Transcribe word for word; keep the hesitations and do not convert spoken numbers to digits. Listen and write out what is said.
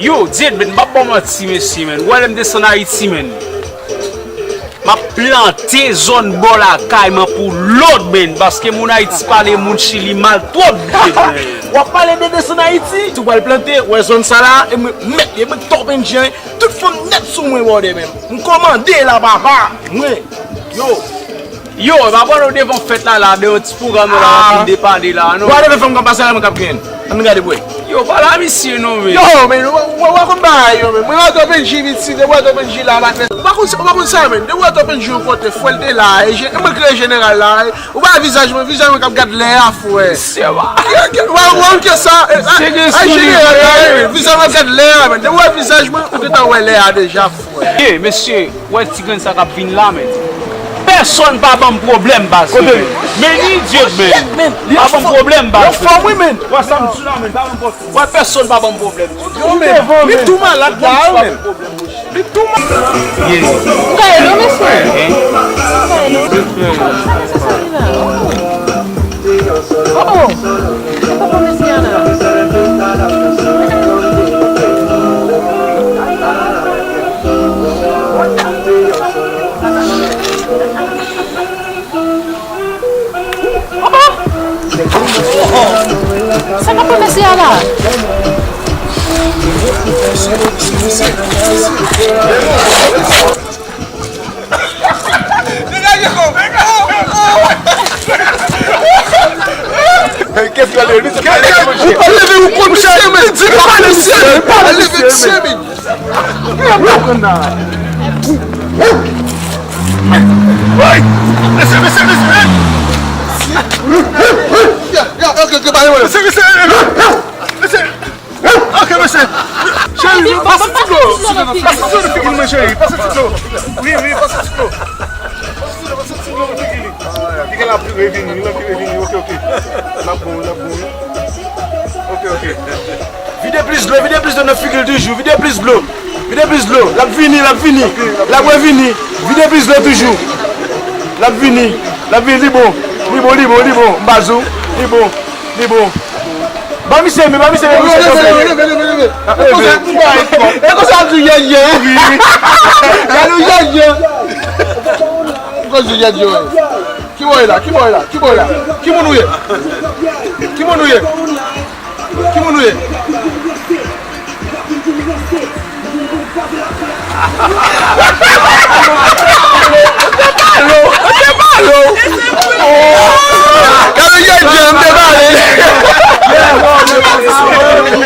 Yo, Dyedmen, m p ap ba w manti, mesye, menn. Ou wè lè m desann Ayiti, menn. M ap plante zòn bò lakay mwen pou lòd, menn. Paske moun Ayiti pale moun Chili mal twòp, Dyedmen. W ap pale de desann Ayiti, tou pral plante, wè zòn sa la, e mwen mèt, e mwen top enjè, tout fanm nèt sou mwen, brother, menn. M kòmande la, papa, mwen. Yo. Yo, e pa pran nou devan fèt la, la, de yon ti pwogram nou la, ah, fin depane la, non. Gade fè fanm k ap pase la, mwen k ap genyen. Ann gade pou wè. Yo, pa la, misye, non, men. Yo, men, w, w, w konn bagay yo, men. Mwen wè Top N G piti, depi wè Top N G la, la, men. Ou pa konn, ou pa konn sa, men. Depi wè Top N G yon kote, fwèl te la, e je, e mwen kreye jeneral la, e, ou pa wè vizaj mwen, vizaj mwen k ap gad lè a, frè. Misye, wa. Ke, ke, wa, wa, ke sa, e, a, a, jeneral la, e, vizaj mwen ap gad lè a, men. Depi wè vizaj mwen, ou gentan wè lè a deja, frè. Ye, mesye. Ou wè ti grenn sa k ap vin la, men. Pèsonn pa ban m pwoblèm, baz. Kote li? Men ni Dyedmen. Pa ban m pwoblèm, baz. Yo fò, wi, men. Wè sa m di la, men. Pa ban m pwoblèm. Wè pèsonn pa ban m pwoblèm. Yo, men. Li tou malad la, men. Li tou malad. Ye. M ka ede w, mesye? M ka ede w? Sa sa li la? Oh. Oh, oh. Se papa mesye a la. Oh, oh. Sa k ap pran mesye a la? Degaje kò w! Kès gade li, se pa li, monchè. Al leve ou kont misye, men. Di pa misye, men. Al leve misye, men. Woy! Mesye, mesye, mesye, hey! Ya, ya, ok, ok, ba yo, mesye, mesye, hey! Mesye! Ok, mesye. Cheri, pase ti dlo. Pase ti dlo nan figi mwen, cheri. Pase ti dlo. Wi, wi, pase ti dlo. Pase ti dlo, pase ti dlo nan figi li. Li gen la pi revini, li nan pi revini. Ok, ok. L ap bon, l ap bon. Ok, ok. Vide plis dlo, vide plis dlo nan figi l toujou. Vide plis dlo. Vide plis dlo. L ap vini, l ap vini. L ap revini. Vide plis dlo toujou. L ap vini. L ap vini, li bon. Li bon, li bon, li bon. M pa di w. Li bon. Li bon. Ba misye, men ba misye, men misye, leve, leve, leve, leve. L ap leve. E konsa ap di yè yè. Wi. Gade yè yè. Konsa ap di yè yè. Ki bò e la? Ki bò e la? Ki bò e la? Ki moun ou ye? Ki moun ou ye? Ki moun ou ye?